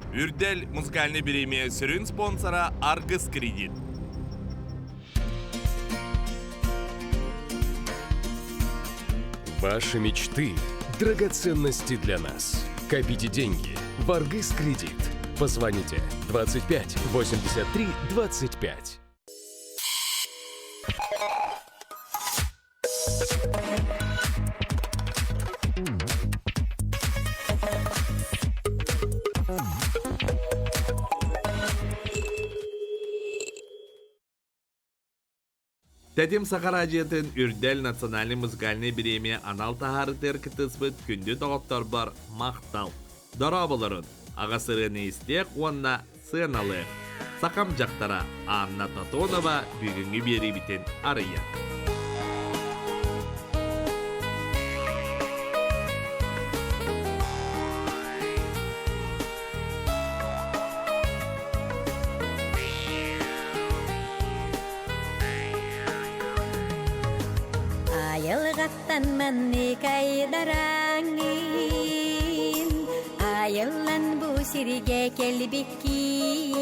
Үрдэл музыкальнай бириэмийэ сүрүн спонсора Аргыс Кредит. Ваши мечты – драгоценности для нас. Копите деньги в Аргыс Кредит. Позвоните 25 83 25. Тэтим Саха араадьыйатын Үрдэл национальнай музыкальнай бириэмийэ анал таһаарытыгар кыттыспыт күндү доҕотторбор махтал! Дорооболорун, аҕа сырыаны истиэх уонна сыаналыах! Сахам дьахтара Анна Тотонова бүгүҥҥү биэриибитин арыйар. Айылҕаттан маннык айдараҥҥын, Айыллан бу сиргэ кэлбиккин,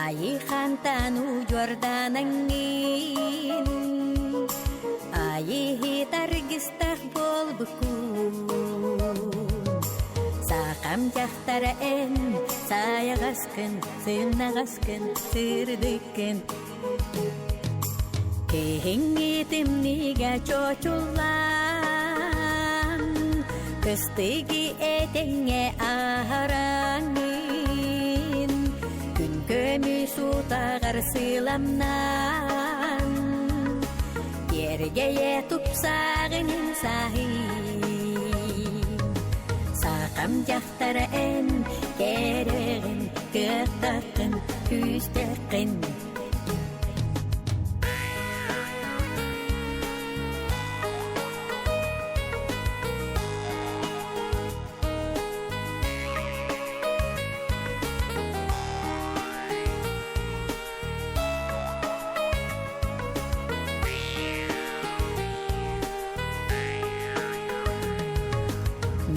Айыы хантан удьуорданаҥҥын, Айыыһыт аргыстаах буолбуккун. Сахам дьахтара эн сайаҕаскын, сымнаҕаскын, сырдыккын. Киһиҥҥи тымныыга чочуллан, кыстыгы этэҥҥэ аһараҥҥын, күн көмүс утаҕар сыламнаан, киэргэйэ тупсаҕын саһыы. Сахам дьахтара эн кэрэҕин, кыахтаххын, күүстэххин.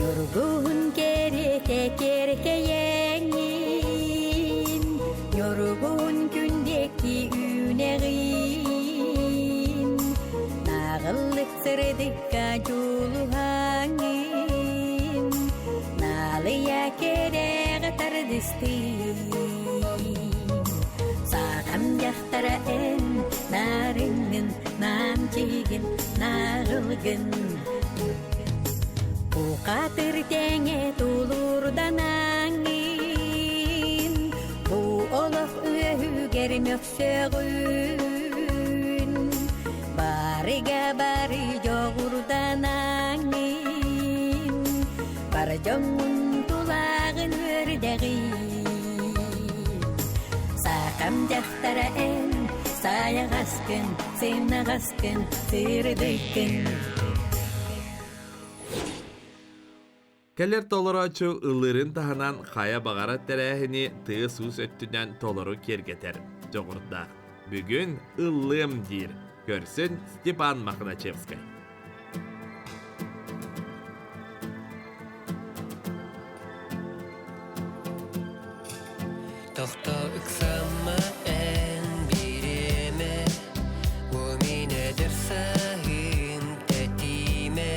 Ньургуһун кэрэтэ кэркэйэҥин, Ньургуһун күндиэки үүнэҕин, Нааҕыллык сырдыкка дьулуһаҥын, Наалыйа кэрэҕэ тардыстыын. Саҕам дьахтара эн нарыҥҥын, намчыгын, наҕылгын. Бухатыр тэҥэ тулуурданаҥҥын, бу олох үөһүгэр мөхсөҕүн. Барыга бары дьоҕурданаҥҥын, бар дьоҥҥун тулаҕын үөрдэҕин. Саахам дьахтара эн сайаҕаскын, сымнаҕаскын, сырдыккын. Кэлэр толорооччу ыллыырын таһынан хайа баҕарар тэрээһини тыас-уус өттүнэн толору киэргэтэр дьоҕурдаах. Бүгүн ыллыам диир. Көрсүн Степан Мохначевскай. Тохто ыксама эн бириэмэ, бу мин эдэр сааһым тэтимэ,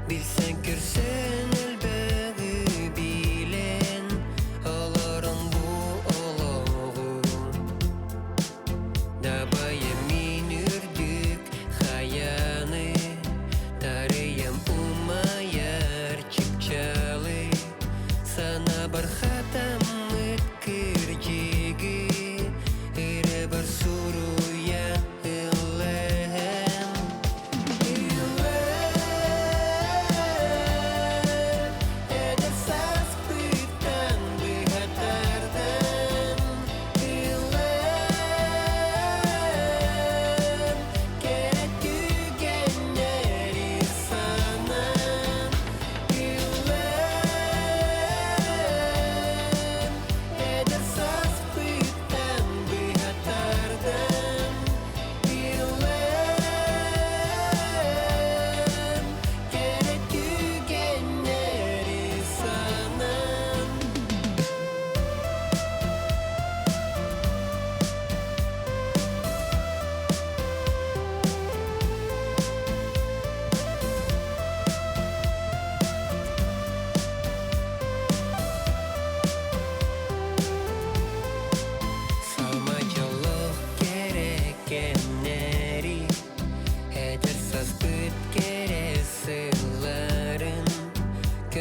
билсэн көрсөн элбэҕи билэн, олорон бу олоҕу. Дабайым мин үрдүк хайаны, тарыйам умайар чыпчалы, Санаабар хатаммыт кырдьыгы.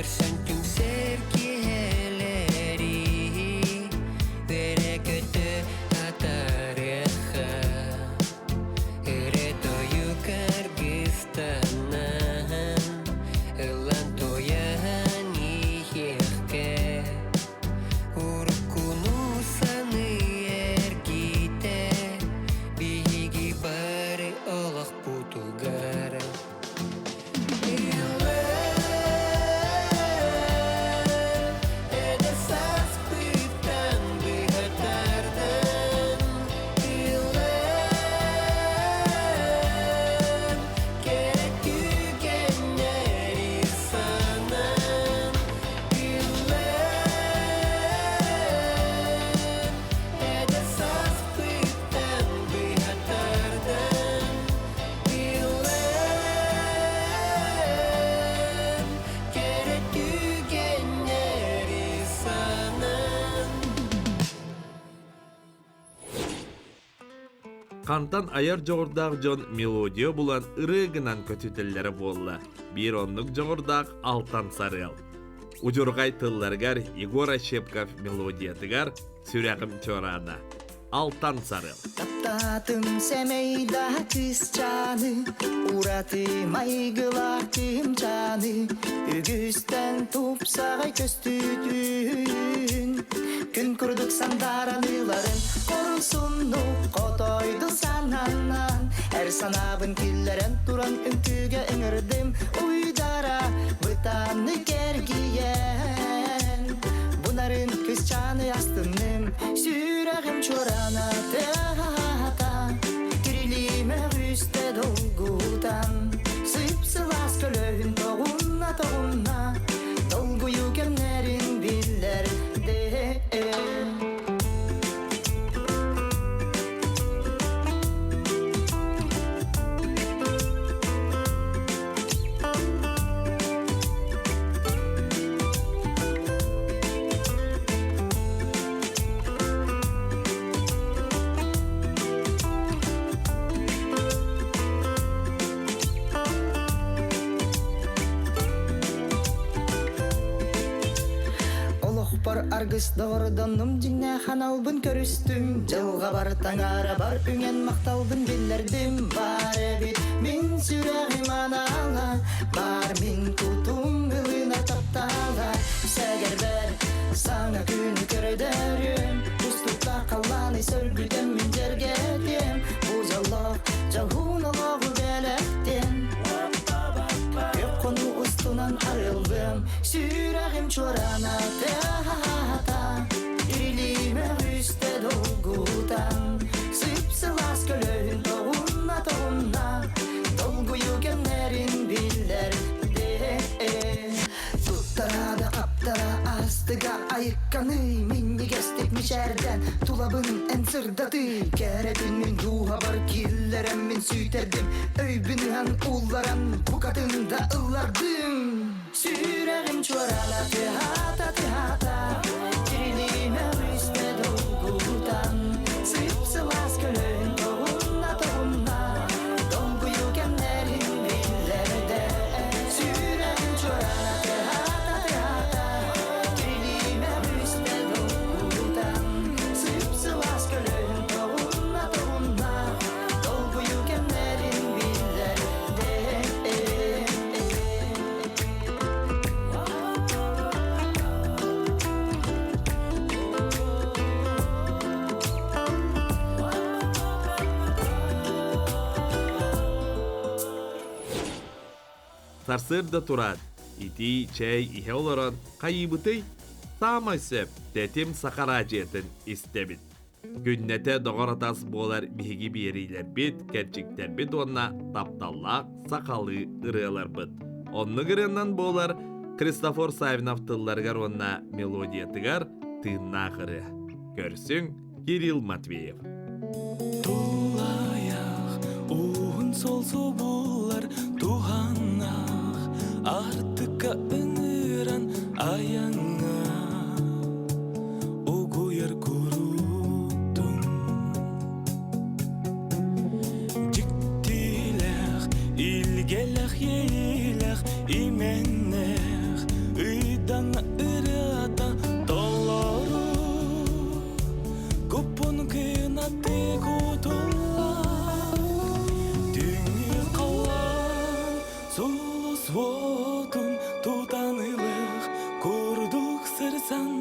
Көрсөн түмсэр киэһэлэри Үөрэ-көтө атаарыахха Ырыа-тойук аргыстанан Ыллан туойан иһиэххэ Уруккуну саныы эргитэ Биһиги бары олохпутугар Эдэр сааспыттан быһа тардан Ыллаан кэрэ түгэннэри санаан Ыллаан эдэр сааспыттан быһа тардан Ыллаан кэрэ түгэннэри санаан Хантан айар дьоҕурдаах дьон мелодия булан ырыа гынан көтүтэллэрэ буолла. Биир оннук дьоҕурдаах Алтан Сарыал. Удьурҕай тылларыгар Егор Ощепков мелодиятыгар «Сүрэҕим чуораана». Алтан Сарыал. Таптаатым сэмэйдэ кыысчааны, ураты майгылаах кыымчааны, үгүстэн тупсаҕай көстүүтүн, күн курдук сандааран ыларын, хорсуннук хотойду сананан, эр санаабын киллэрэн туран үҥкүүгэ ыҥырдым, уйдара бытааннык кэргийэн Бунарын кысчааны астынным Сүрэҕим чуораана тыаһаата Тирилиимэ үстэ долгутан Сып-сылаас көлөһүн тоҕунна-тоҕунна Долгуйуу кэмнэрин биллэрдэ. Олохпор аргыс доҕордоннум дьиҥнээх аналбын көрүстүм Дьылҕабар таҥарабар үҥэн махталбын биллэрдим Баар эбит мин сүрэҕим анала Баар мин кутум ылына таптала Сэгэрбэр саҥа күнү көрдөрүм Кустуктаах халлааны сөргүтэн мин дьэргэтиэм Бу дьоллоох дьоһун олоҕу бэлэхтиэм Күөх хонуу устунан арыллыам Сүрэҕим чуораана тыаһаата Илиимэ үстэ долгутан Сып-сылаас көлөһүн тоҕунна-тоҕунна Долгуйуу кэмнэрин биллэрдэ Туттара да хаптара астыга айыкканый Минньигэстик мичээрдэн тулабын эн сырдатый Кэрэтин мин дууһабар киллэрэн мин сүүйтэрдим Өйбүн ыһан уулларан букатын да ыллардым Сүрэҕим чуораана тыаһаата тыаһаата Тирилиимэ үстэ долгутан Сып-сылаас көлөһүн тоҕунна тоҕунна Долгуйуу кэмнэрин биллэрдэ Сүрэҕим чуораана тыаһаата тыаһаата Тирилиимэ үстэ долгутан Сып-сылаас көлөһүн тоҕунна тоҕунна Долгуйуу кэмнэрин биллэрдэ. Сарсыарда тураат, итии чэй иһэ олорон хайыыбытый? Саамай сөп, тэтим саха араадьыйатын истэбит. Күннэтэ доҕор-атас буолар биһиги биэриилэрбит, кэрчиктэрбит уонна тапталлаах сахалыы ырыаларбыт. Оннук ырыанан буолар Христофор Савинов тылларыгар уонна мелодиятыгар тыыннаах ырыа. Көрсүҥ Кирилл Матвеев. Тулаайах уһун сол субуллар туһаннаах артыкка ыҥыран айаҥҥа угуйар куруутун Дьиктилээх, илгэлэх, иэйиилээх, имэннээх ый. Ыйдаҥ ырыата толору Куппун кынаты кутуллар Түҥү халлаан сулус уотун тутан ылых курдук сырсан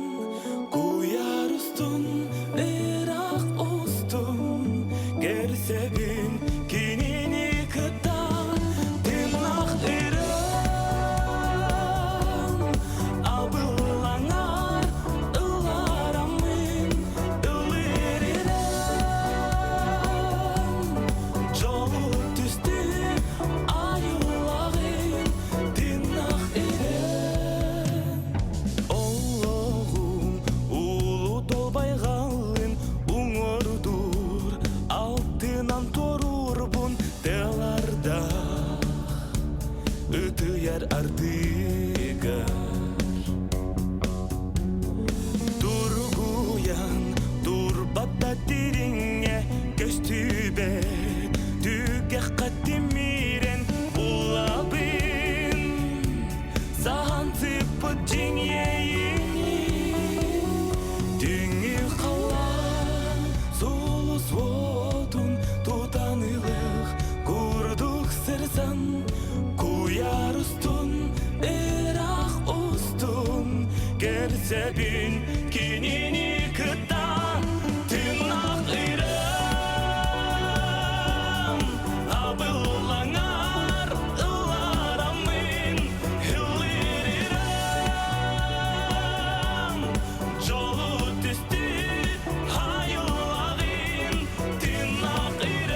Куйаар устун, ыраах устун Керсебин кинини кытта Тымнах ырыам Абыллаңар ыллараммын ылыр ирэм Дьолу түстүү айыллаҕын Тыннах ирэм Олоҕум улуу долбайҕалын уҥуордуур, алтынан туоруурбун тыалардаах ытыйар ардыгар. Тургуйан турбатта дириҥҥэ көстүбэт түгэххэ тимирэн булабын Саһан сыппыт дьиҥ иэйиини Түҥү халлаан сулус уотун тутан ылых курдук сырсан Куйаар устун, ыраах устун Көрсөбүн кинини кытта Тыыннаах ырыам Абыллаҥар ыллараммын ыллыырырам Дьолу түстүүр айыллаҕын тыыннаах ырыам.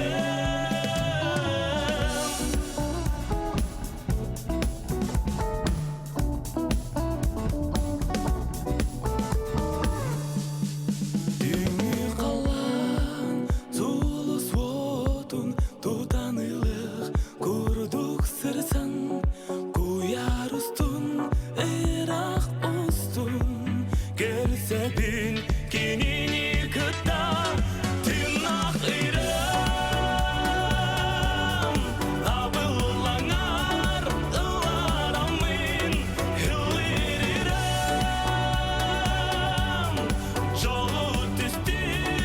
Түҥү халлаан сулус уотун тутан ылых курдук сырсан Куйаар устун, ыраах устун Көрсөбүн кинини кытта Тыыннаах ырыам Абыллаҥар ыллараммын ыллыыр ырыам Дьолу түстүүр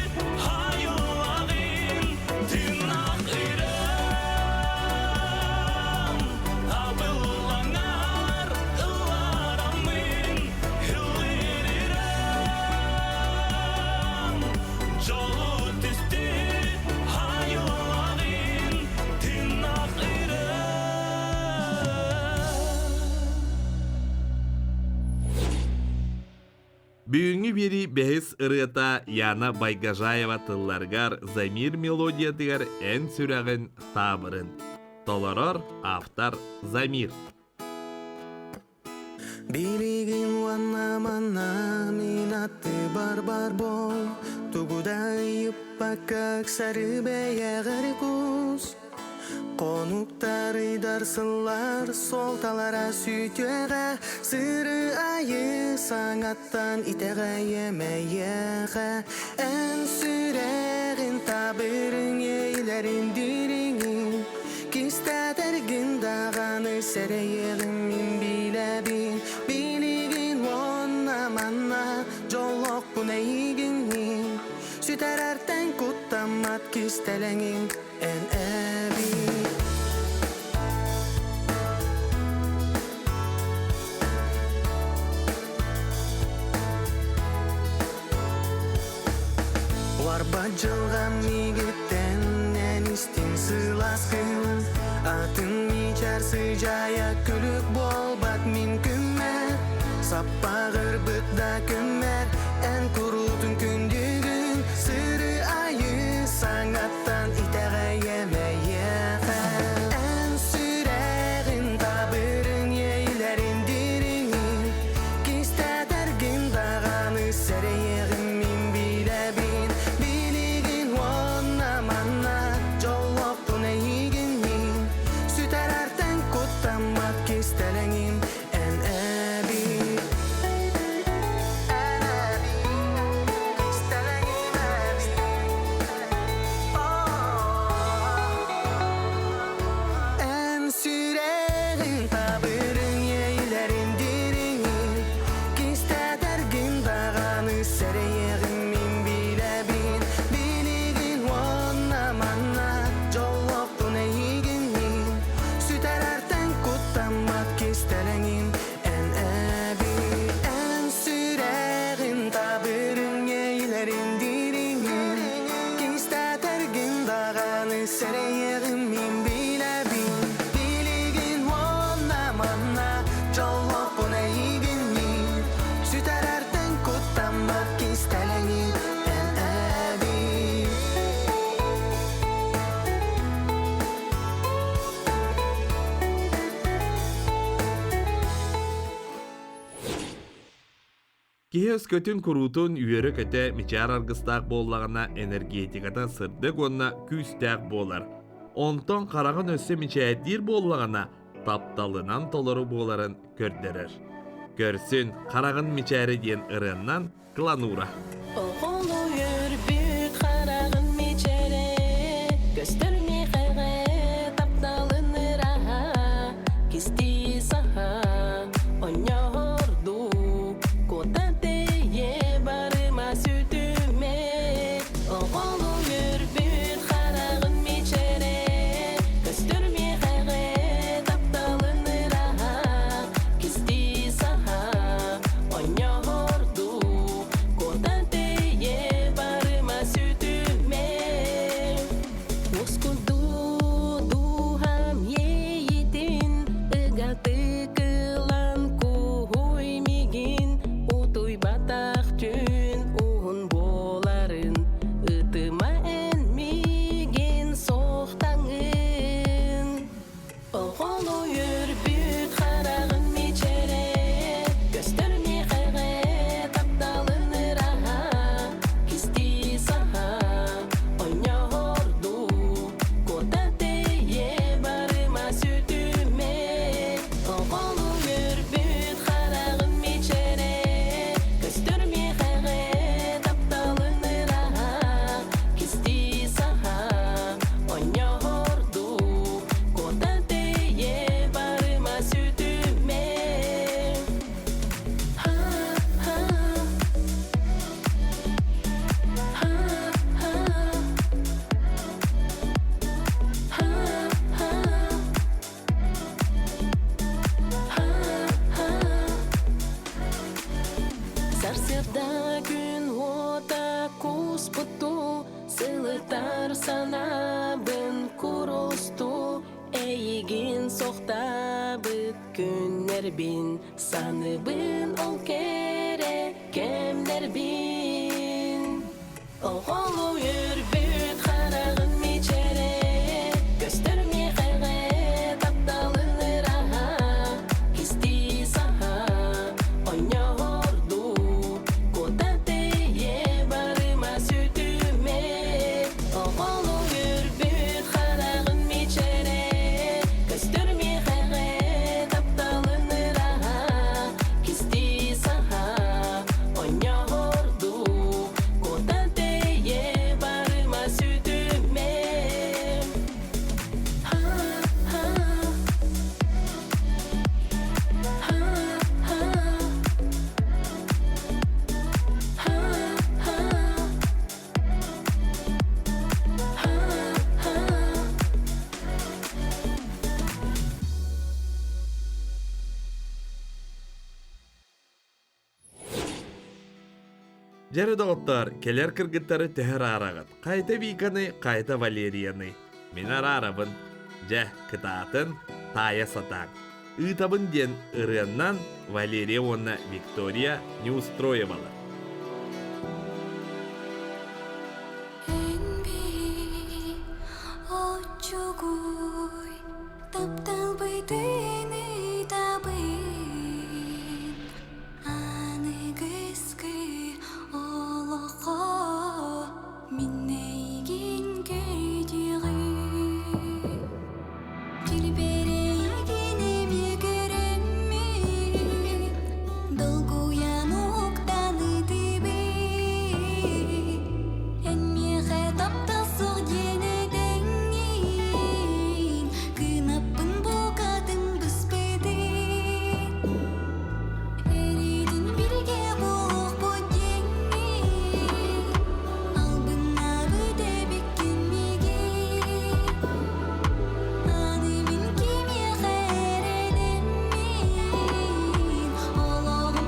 айыллаҕын Тыыннаах ырыам Абыллаҥар ыллараммын ыллыыр ырыам Дьолу түстүүр айыллаҕын Тыыннаах ырыам. Бүгүҥҥү биэрии бэһис ырыата Яна Байгажаева тылларыгар Замир мелодиятыгар Эн сүрэҕин таабырын. Толорор автор Замир. Билигин уонна манна мин аттыбар бар бол Тугу да ыйыппакка ыксары бэйэҕэр кус Конуктар ыйдар сыллар суолталара сүтүөҕэ Сыры айы саҥаттан итэҕэйэмэйиэхэ Эн сүрэҕин табырыҥ иэйилэрин дириҥин Кистэтэргин даҕаны сэрэйиэҕим мин билэбин Билигин уонна манна дьоллоохпун эйигинниин Сүтэрэртэн куттаммат кистэлэҥиҥ эн эбит. Уарбат дьылҕам миигиттэн эн истиҥ сылааскын Атын мичээр сыдьаайа күлүк буолбат мин күммэр Саппаҕырбыт да күммэр эн куруутун күндүгүн Сыры айы саҥаттан итэҕэйэмэйиэхэ Эн сүрэҕин табырын иэйилэрин дириҥин Кистэтэргин даҕаны сэрэйиэҕим мин билэбин Билигин уонна манна дьоллоохпун эйигинниин Сүтэрэртэн куттаммат кистэлэҥим эн эбит Эн эбит кистэлэҥим эбит. Киһи өскөтүн куруутун үөрэ-көтө мичээр аргыстаах буоллаҕына энергетиката сырдык уонна күүстээх буолар. Онтон хараҕын өссө мичээрдиир буоллаҕына тапталынан толору буоларын көрдөрөр. Көрсүн, хараҕын мичээрэ диэн ырыаннан Кланура. Оҕолу үөрбүт хараҕын мичээрэ, көстөр миэхэҕэ тапталын ыраһа, кистии саһа, онньоһордуу, куота тэйэ барыма сүтүмэ. Оҕолу үөрбүт хараҕын мичээрэ, көстөр миэхэҕэ тапталын ыраһа, кистии саһа, Онньоһордуу, куотан тэйэ барыма сүтүмэ. Уоскуйдуу дууһам иэйиитин, ыгатык ылан куһуй миигин, утуйбатах түүн уһун буоларын, ытыма эн миигин суохтаҥын. Оҕолу үөрбүт хараҕын мичээрэ, көстөр миэхэҕэ тапталын ыраһа, кистии саһа, онньоһордуу, куота тэйэ барыма сүтүмэ. Оҕолу үөрбүт хараҕын мичээрэ, көстөр миэхэҕэ тапталын ыраһа, кистии саһа, Онньоһордуу, куотан тэйэ барыма сүтүмэ. Ха-ха, ха-ха, ха-ха, ха-ха. Сарсыарда күн уота кууспуттуу Сылытар санаабын курустуу Эйигин сохтаабыт күннэрбин Саныбын ол кэрэ кэмнэрбин Оҕолуу үөрбүт хараҕын мичээрэ Көстөр миэхэҕэ тапталын ыраһа Кистии саһа Онньоһордуу Куота тэйэ барыма сүтүмэ Оҕолу үөрбүт хараҕын мичээрэ Көстөр миэхэҕэ тапталын ыраһа Кистии саһа Онньоһордуу Куота тэйэ барыма сүтүмэ Ха-ха Ха-ха Дьэрэ доҕоттоор, кэлэр кыргыттары төһө араараҕыт? Хайта Виканы, хайта Валерияны? Мин араарабын. Дьэ, кытаатын, таайа сатааҥ. Ыытабын диэн ырыаннан Валерия уонна Виктория Неустроевалар. Эн би оччугуй тапталбытын ыытабын аныгыскы олоххо мин эйигин көрдүҕүм Килбэрэйгин эмиэ көрөммүн, долгуйан уһуктан ытыыбын. Эн миэхэ таптал суох диэн этэҥҥин, кынаппын букатын быспытын. Эриитин бииргэ буолуохпут диэҥҥин, албыннаабыт эбиккин миигин. Аны мин кимиэхэ эрэнэммин, олоҕум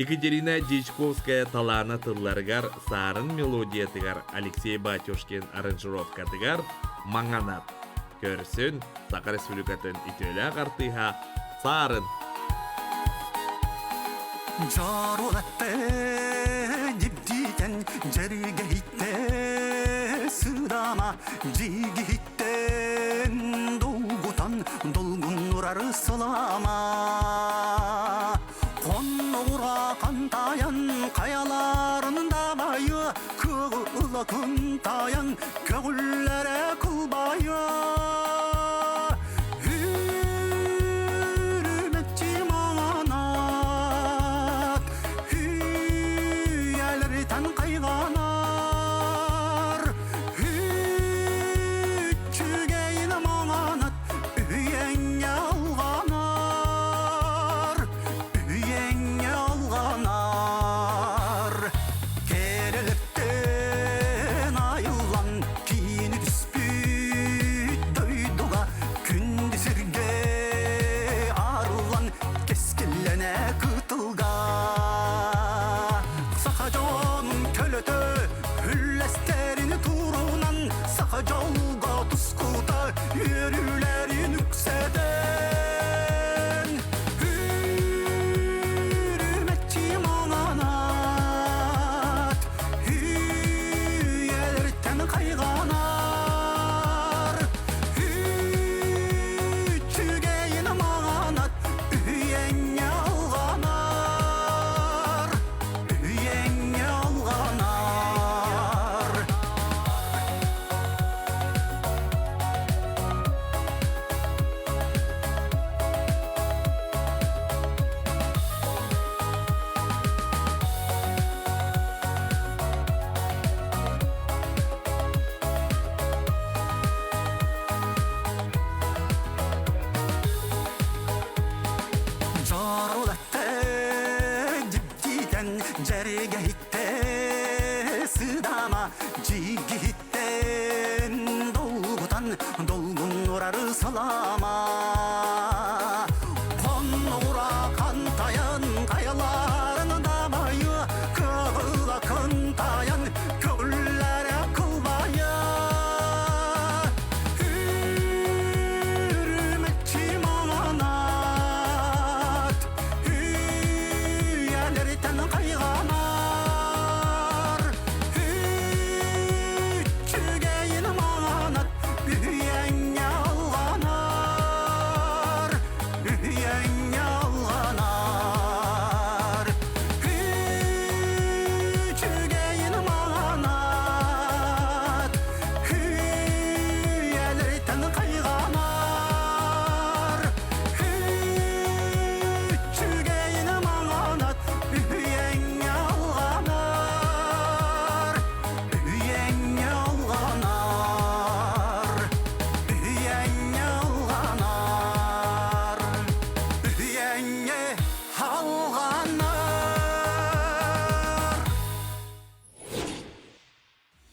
Екатерина Дьячковская талаана тылларыгар Саарын мелодиятыгар Алексей Батюшкин аранжировкатыгар Маҥанат. Көрсүн Саха Республикатын үтүөлээх артыыһа Саарын. Дьоруолатты дьибдиитэн дьэргэһиттэ сыдама дьигиһиттэн долгутан долгуннурары сылама Хонноҕура хантайан хайаларын дабайы кыылы кынтайан көҕүллэрэ кылбайа Үрүмэччи маҥанат үйэлэртэн хайҕанар Үчүгэйин маҥанат Үйэҥҥэ алҕанар, үйэҥҥэ алҕанар. Кэрэлэптэн айыллан киини түспүт дойдуга күндү сиргэ арыллан кэскиллэнэ кытылга. Саха дьонун көлөтө үллэстэрин турунан саха дьолго тускута үөрүүлэрин үксэтэн Үрүмэччи маҥанат үйэлэртэн хайҕанар Үчүгэйин маҥанат үйэҥҥэ алҕанар Үйэҥҥэ алҕанар. Дьоруулатты дьибдиитэн дьэригэһиттэ сыдама дьигиһиттэн долгутан долгуннурары салама Хоннура хантайан хайаларын дамайы кыла кынтайан көңүллэрэ кылбайа Үрүмэччи маҥанат үйэлэртэн хайҕанар Үчүгэйин маҥанат үйэҥҥэ алҕанар Үйэҥҥэ алҕанар Үчүгэйин маҥанат Үйэлэртэн хайҕанар Үчүгэйин маҥанат Үйэҥҥэ алҕанар Үйэҥҥэ алҕанар Үйэҥҥэ алҕанар Үйэҥҥэ алҕанар.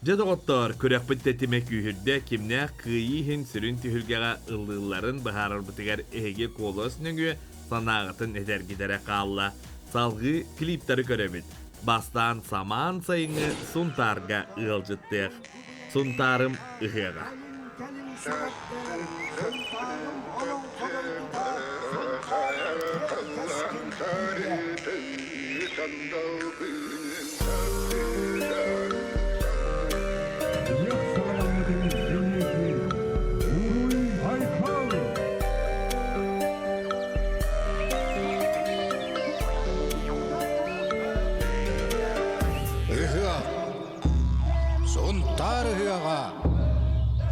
Дьэ доҕоттоор, күрэхпит тэтимэ күүһүрдэ, кимнээх кыайыы иһин сүрүн түһүлгэҕэ ыллыылларын быһаарарбытыгар эһиги куолас нөҥүө санааҕытын этэргит эрэ хаалла. Салгыы клиптары көрөбүт. Бастаан самаан сайыҥҥы Сунтаарга ыалдьыттыах. Сунтаарым ыһыаҕа. Ыһыах. Сунтаар ыһыаҕа.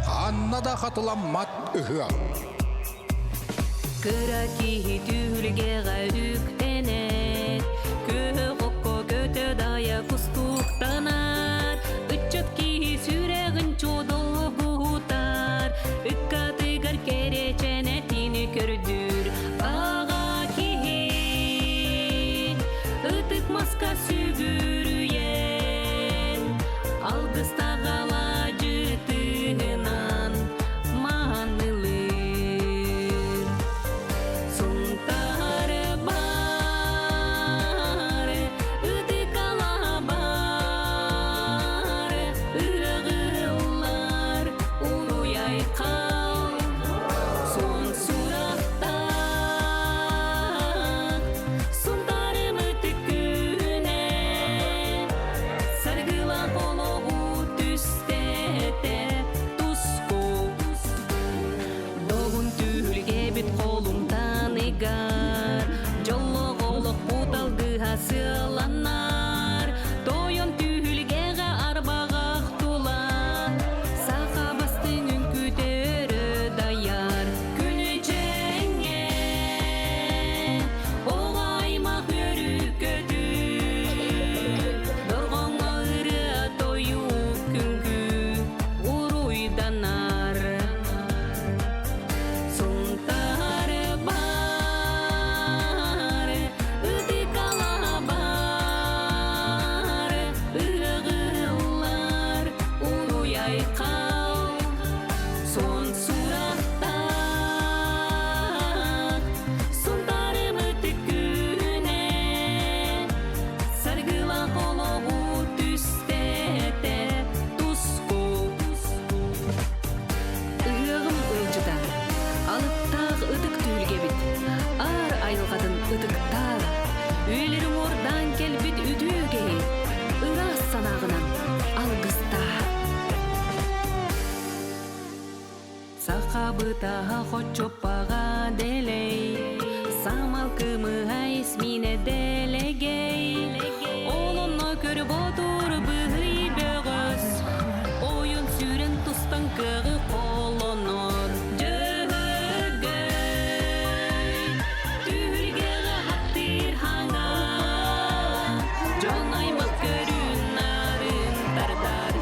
Ханна да хатыламмат ыһыах. Кыра киһи түһүлгэҕэ үктэнэр, күөх окко көтө дайа кустуктанар, ыччат киһи сүрэҕин чодолгутар, ыккатыгар кэрэчэнэтини көрдүүр, аҕа киһи ытык маска сүгүрүйэн, алгыстаҕала дьытыынан маанылыыр. Сунтаар баар. айқал Сон сурахтаах Сунтарым ытык күнэ Саргылаах олоҕу түстэтэ туску Ыһыаҕым ыалдьыта Алыптаах ытык түһүлгэбит Аар айылҕатын ытыктаа Үйэлэри уҥуордаан кэлбит үтүө үгэһи Ыраас санааҕынан алгыстаа Сахабытаһа хоччоппаҕа дэлэй Самал кымыһа исмиинэ дэлэгэй Ол онно көрө ботур быһый бөҕөс Ойун сүүрэн тустан кыаҕы холонор Дьөһөгөй Түһүлгэҕэ хаттыыр хаҥа Дьон аймах көрүн нарын тардар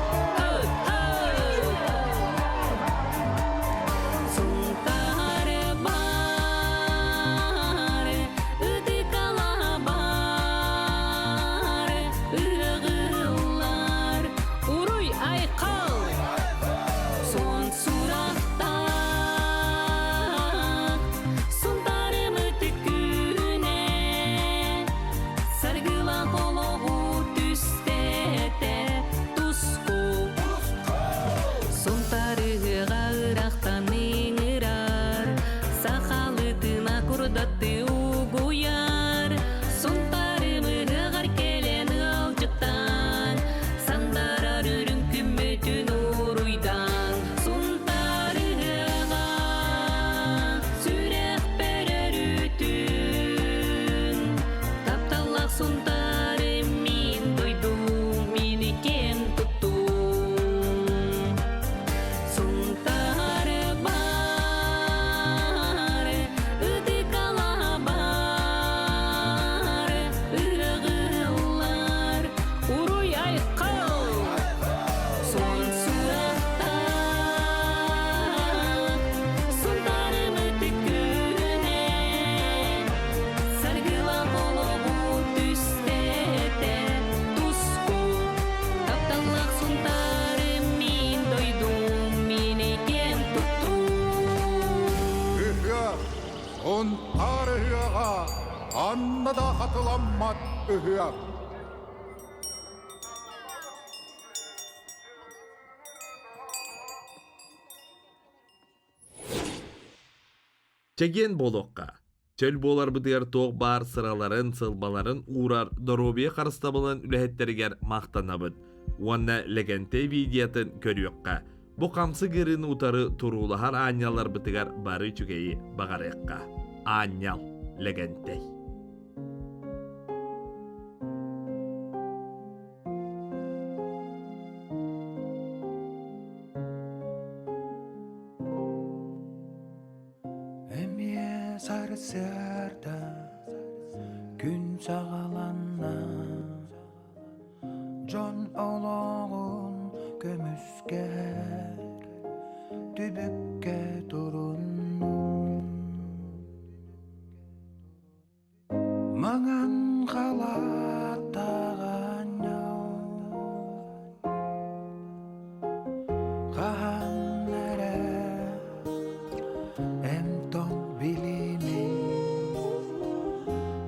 Сунтаары бар, ытыкала бар, ыһыгыллар, уруй айхал, сон сурахтаах, Сунтаарым ытык күнэ, саргылаах олоҕу түстэтэ туску. Сунтарыһыга ырахтан ыҥырар, сахалытына курдатты угуйар. Сунтарымыһыгар кэлэн ыалдьыттаан, сандарар үрүҥ күммүтүн уруйдаан. Сунтарыһыга сүрэхпэр өрүтүн, тапталлаах Сунтарым мин дойдум, мин киэн туттум. Сунтары бар, ытыкала бар, ыһыгыллар, уруй айхал, сон сурахтаах, Сунтарым ытык күнэ, саргылаах олоҕу түстэтэ туску. Тапталлаах Сунтарым мин дойдум, мин киэн туттум. Ыһыах, Сунтаар ыһыаҕа, ханна да хатыламмат ыһыах. Чэгиэн буолуохха, чөл буоларбытыгар туох баар сыраларын, сылбаларын уурар доруобуйа харыстабылын үлэһиттэригэр махтанабыт уонна Лэгэнтэй видеотын көрүөххэ, бу хамсык ыарыыны утары туруулаһар аанньалларбытыгар бары үчүгэйи баҕарыахха. Аанньал Лэгэнтэй. Эмиэ сарсыарда күн саҕаланна, дьон олоҕун көмүскэһэр түбүккэ туруннум. Маҥан халааттаҕанньал хаһан эрэ эмтон билими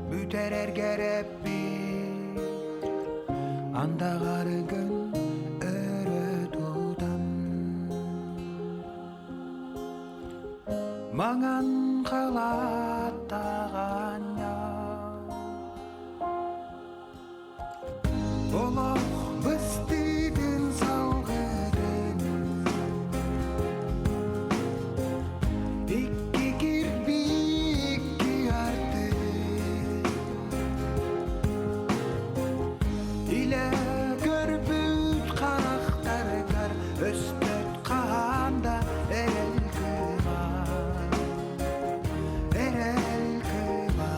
бүтэрэргэ эрэппит андаҕаргын өрө тутан Маҥан халааттаҕанньал Олох быстыытын салгытын Икки кирбии икки ардыы Илэ көрбүт харахтаргар өспөт хаһан да эрэл кыыма, эрэл кыыма.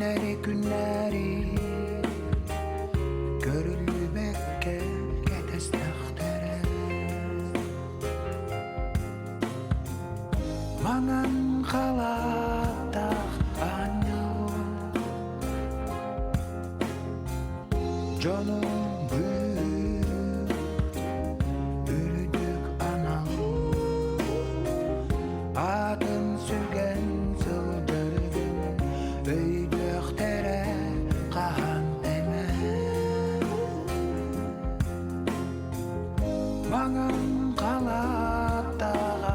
Түүннэри күннэри Көрүллүбэккэ кэтэстэхтэрэ Маҥан халааттаах аанньал Дьонум быыһыыр үрдүк анал Аатын сүгэн сылдьаргын өйдүөхтэрэ хаһан эмэ Маҥан халааттаах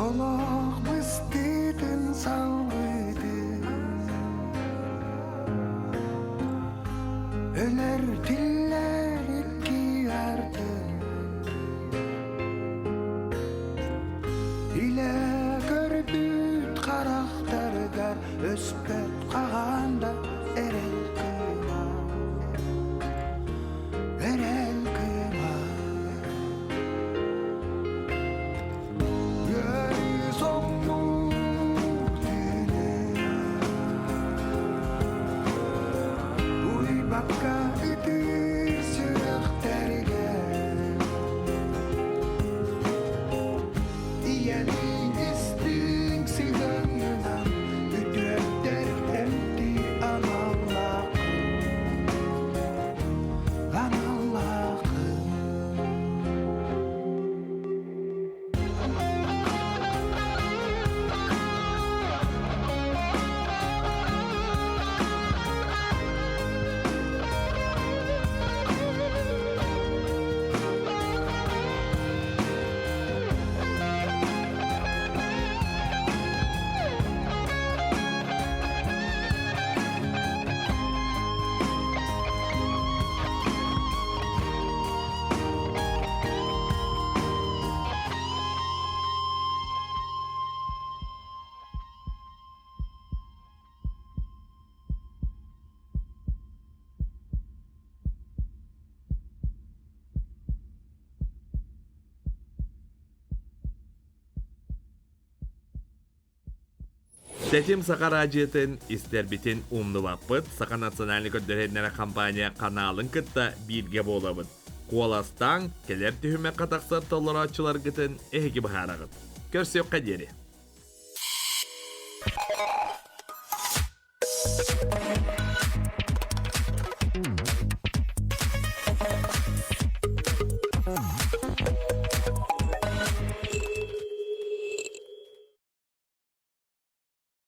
Олох быстыытын салгыытын Өлөр тиллэр икки ардын Илэ көрбүт харахтарыгар өспөт хаһан да эрэл кыыма Эрэл кыыма Уйбакка ытыыр сүрэхтэригэр Ийэлии истиҥ сыһыаҥҥынан үтүөттэр эмтии аналлааххын Аналлааххын Тэтим Саха араадьыйатын истэрбитин умнубаппыт. Саха национальнай көрдөрүннэрэ компания каналын кытта бииргэ буолабыт. Куоластааҥ, кэлэр түһүмэххэ тахсар толорооччуларгытын эһиги быһаараҕыт. Көрсүөххэ диэри.